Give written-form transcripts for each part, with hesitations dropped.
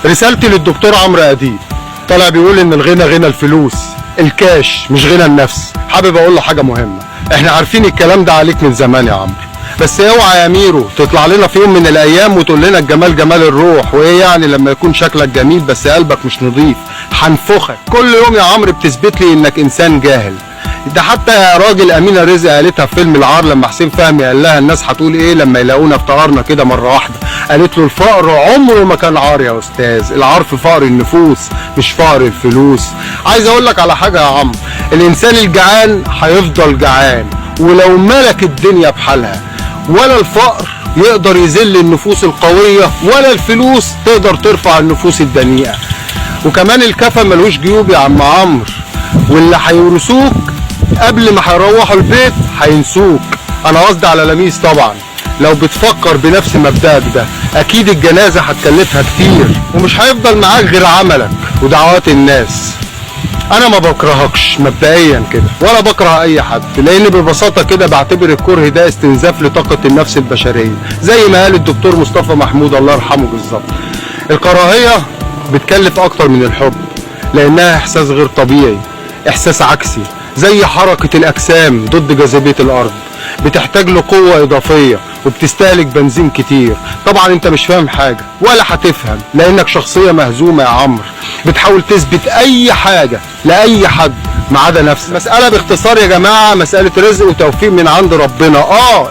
رسالتي للدكتور عمرو اديب، طالع بيقول ان الغنى غنى الفلوس الكاش مش غنى النفس. حابب اقول له حاجة مهمة، احنا عارفين الكلام ده عليك من زمان يا عمرو، بس اوعى يا ميرو تطلع لنا في يوم من الايام وتقول لنا الجمال جمال الروح، وايه يعني لما يكون شكلك جميل بس قلبك مش نظيف؟ هنفخك كل يوم يا عمرو، بتثبت لي انك انسان جاهل. ده حتى يا راجل امينه رزق قالتها في فيلم العار لما حسين فهمي قال لها الناس هتقول ايه لما يلاقونا افتقرنا كده مرة واحدة، قالت له الفقر عمره ما كان عار يا استاذ، العار في فقر النفوس مش فقر الفلوس. عايز اقول لك على حاجة يا عمرو، الانسان الجعان هيفضل جعان ولو ملك الدنيا بحالها، ولا الفقر يقدر يذل النفوس القوية ولا الفلوس تقدر ترفع النفوس الدنيئه. وكمان الكفن ملوش جيوب يا عم عمرو، واللي هيورثوك قبل ما هيروحوا البيت هينسوك. انا قصدي على لميس طبعا. لو بتفكر بنفس مبدأك ده اكيد الجنازة هتكلفها كتير، ومش هيفضل معاك غير عملك ودعوات الناس. انا ما بكرهكش مبدئيا كده ولا بكره اي حد، لان ببساطة كده بعتبر الكره ده استنزاف لطاقة النفس البشرية، زي ما قال الدكتور مصطفى محمود الله يرحمه بالظبط. الكراهية بتكلف اكتر من الحب، لانها احساس غير طبيعي، احساس عكسي زي حركة الاجسام ضد جاذبية الارض، بتحتاج لقوه اضافية وبتستهلك بنزين كتير. طبعا انت مش فاهم حاجة ولا هتفهم، لانك شخصية مهزومه يا عمرو، بتحاول تثبت اي حاجة لاي حد ما عدا نفسك. مسألة باختصار يا جماعة مسألة رزق وتوفيق من عند ربنا.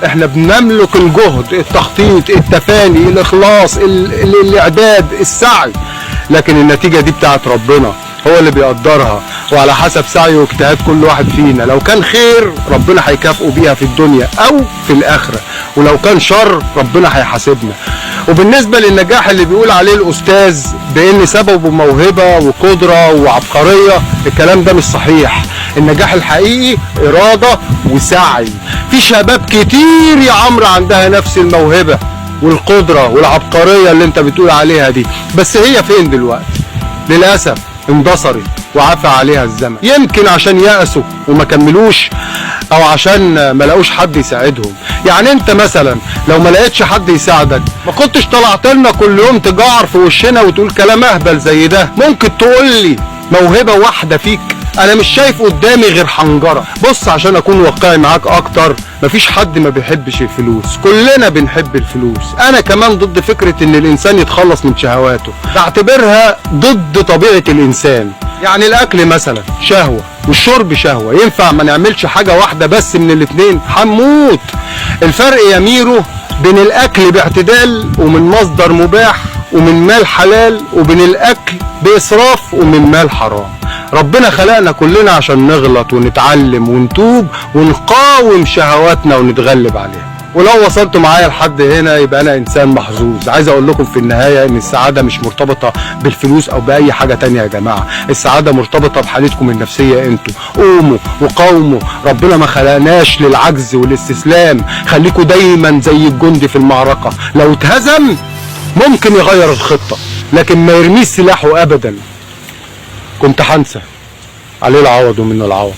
احنا بنملك الجهد، التخطيط، التفاني، الاخلاص، الاعداد، السعي، لكن النتيجة دي بتاعت ربنا، هو اللي بيقدرها، وعلى حسب سعيه واجتهاد كل واحد فينا. لو كان خير ربنا هيكافئه بيها في الدنيا او في الاخرة، ولو كان شر ربنا هيحاسبنا. وبالنسبة للنجاح اللي بيقول عليه الاستاذ بان سببه موهبة وقدرة وعبقرية، الكلام ده مش صحيح. النجاح الحقيقي ارادة وسعي. في شباب كتير يا عمرو عندها نفس الموهبة والقدرة والعبقرية اللي انت بتقول عليها دي، بس هي فين دلوقتي؟ للأسف اندثرت وعفى عليها الزمن، يمكن عشان يأسوا وما كملوش، او عشان ما لقوش حد يساعدهم. يعني انت مثلا لو ما لقيتش حد يساعدك ما كنتش طلعت لنا كل يوم تجعر في وشنا وتقول كلام اهبل زي ده. ممكن تقول لي موهبة واحدة فيك؟ انا مش شايف قدامي غير حنجرة. بص، عشان اكون واقعي معاك اكتر، مفيش حد ما بيحبش الفلوس، كلنا بنحب الفلوس. انا كمان ضد فكرة ان الانسان يتخلص من شهواته، بعتبرها ضد طبيعة الانسان. يعني الاكل مثلا شهوة والشرب شهوة، ينفع ما نعملش حاجة واحدة بس من الاتنين؟ هنموت. الفرق يا ميرو بين الاكل باعتدال ومن مصدر مباح ومن مال حلال، وبين الاكل بإسراف ومن مال حرام. ربنا خلقنا كلنا عشان نغلط ونتعلم ونتوب ونقاوم شهواتنا ونتغلب عليها. ولو وصلتوا معايا لحد هنا يبقى انا انسان محظوظ. عايز اقول لكم في النهاية ان السعادة مش مرتبطة بالفلوس او باي حاجة تانية يا جماعة، السعادة مرتبطة بحالتكم النفسية. انتوا قوموا وقاوموا، ربنا ما خلقناش للعجز والاستسلام. خليكوا دايما زي الجندي في المعركة، لو اتهزم ممكن يغير الخطة لكن ما يرميش سلاحه ابدا. كنت هنسى عليه العوض ومنه العوض.